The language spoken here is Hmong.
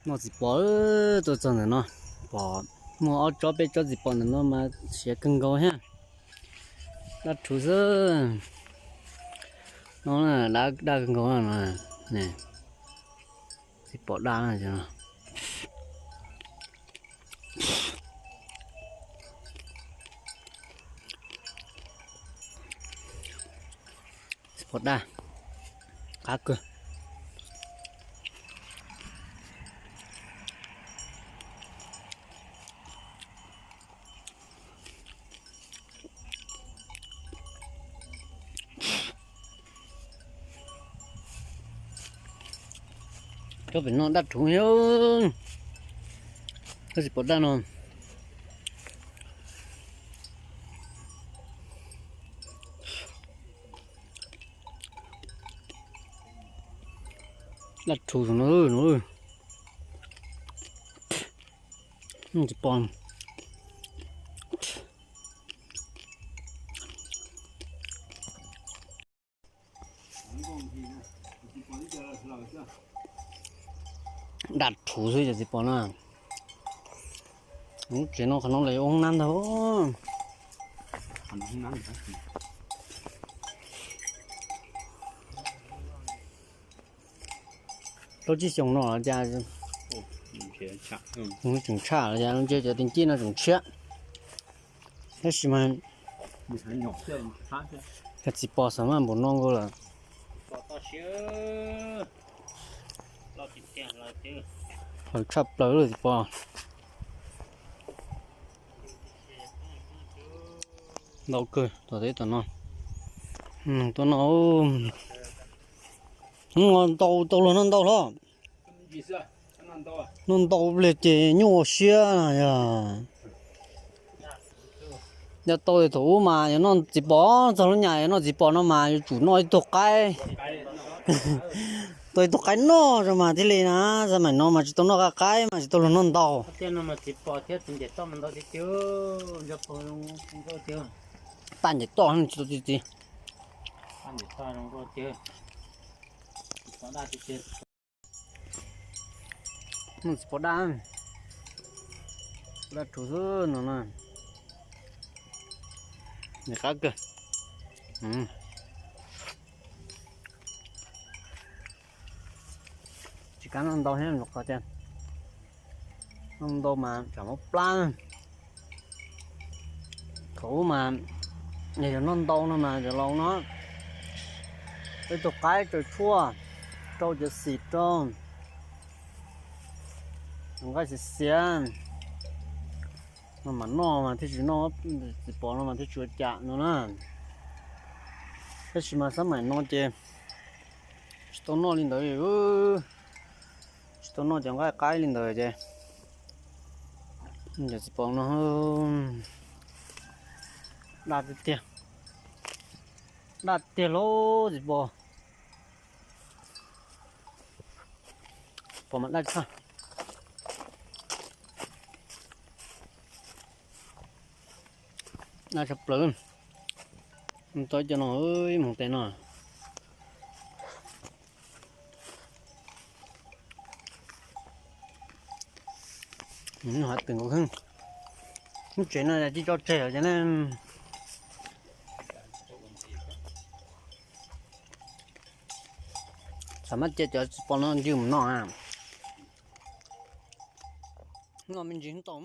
Noj txiv pos tuaj txog ntawm no, pom muaj ob tsob peb tsob txiv pos ntawm no mas siav kawg nkaus thiab. Daj rhuv xwb. No daj kawg nkaus no. Txiv pos daj no. Txiv pos daj, qab kawg. Cov pem no daj rhuv thiab. Koj txiv pos daj no. Daj rhuv no, txiv pos. Daj rhuv xwb cov txiv pos no. Lub tsev no qhov no lawv yuav ua hoob nab ntag. Plaub tsib xyoos no los cas, tseem tshaj los cas, ntshe cov teev cij no tseem tshiab. Tab sis mas cov txiv pos xav maj npaum no nkaus lawm. Haum tshaj plaws lawm txiv pos. Ntau kawg tom teb tom no. Tuaj noj, ntau tau luag noj ntau hlo. Noj ntau pliag ces nyuaj siab yog. Yog tau thaum ub mas yog noj txiv pos, txog lub nyam yog noj txiv pos no mas yuav tsum noj ib tug qaib. Tau ib tug qaib noj rau mas thiaj li na. Xab maim no mas tsis tau noj qaib qaib mas tsis tau luag noj ntau. Tag ncaim toj tsis tau txi txiv. Noj txiv pos daj, daj rhuv xwb no na. Nws qab kawg. Tsis kam noj ntau thiab, qhov tias noj ntau mas tsam mob plab. Thaum ub mas yog noj ntau no mas cov laus no, peb tus qaib tsaws tshuaj rau cov xim rau, nqaij xiav xiav no mas noj mas thiaj tsis noj, txiv pos no mas thiaj tsis ua cas no na. Tab sis mas xab maim no ces tsis tau noj li ntawd, tsis tau noj cov nqaij qaib li ntawd ces cov txiv pos no daj tiag tiag, daj tiag lauj txiv pos. Pos mas daj tshaj, daj tshaj plaws. Tau cov no ib moos tes no. Hav twm nkaus heev. Lub tsev no cia tso tseg lawm ces ne. Xam mab cia cov txiv pos no ncw mus noj na. Noj me ntsis tau.